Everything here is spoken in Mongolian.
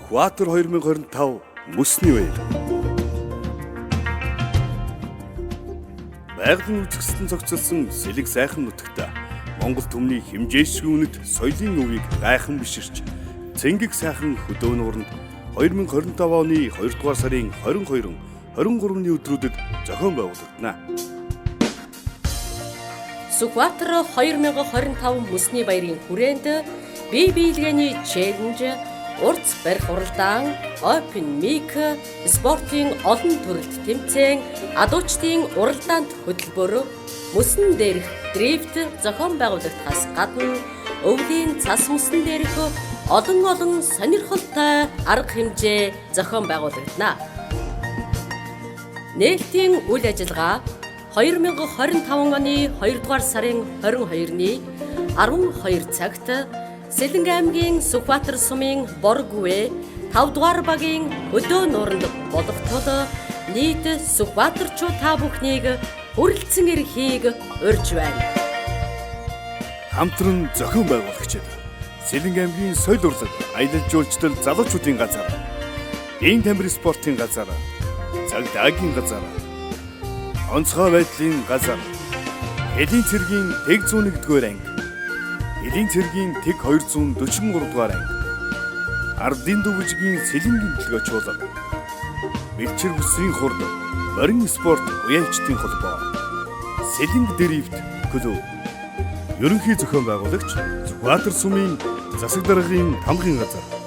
Сүхбаатар 2025 мөсний баяр. Байгалийн үзэсгэлэн зохицолсон сэлэг сайхан нутагт Монгол түмний хэмжээшгүй үнэт соёлын өвийг гайхан биширч цэнгэг сайхан хөдөө нууранд 2025 оны 2 дугаар сарын 22, 23-ны өдрүүдэд зохион байгуулагдана. Сүхбаатар 2025 мөсний баярын хүрээнд бие биелгээний челленж, урц барих уралдаан, open mic, спортын олон төрөлт тэмцээн, адуучдын уралдаанд хөтөлбөр, мөсөн дээрх дрифт зохион байгуулагдахаас гадна өвлийн цас мөсөн дээрх олон олон сонирхолтой арга хэмжээ зохион байгуулагдана. Нээлтийн үйл ажиллагаа 2025 оны 2 дугаар сарын 22-ны 12 цагт Сэлэнгэ аймгийн Сүхбаатар сумын Боргүвэ 5 дугаар багийн хөдөө нууранд болох тул нийт Сүхбаатарчууд та бүхнийг хүрэлцэн ирэхийг урьж байна. Хамтран зохион байгуулагчид Сэлэнгэ аймгийн соёл урлаг, аялал жуулчлал залуучуудын газар, Ээн тамир спортын газар, Цагдаагийн газар, Онцгой байдлын газар, Элийн цэргийн тэг 101-р анги, Элийн цэргийн тэг 243 дугаар анги, Ардын дүүжгийн Сэлэнгийн дэлгөө чуулга, Бэлчээр бүсийн хурд, Морин спорт уяалчдын холбоо, Сэлэнг дрифт клуб. Ерөнхий зохион байгуулагч Сүхбаатар сумын засаг даргын тамгын газар.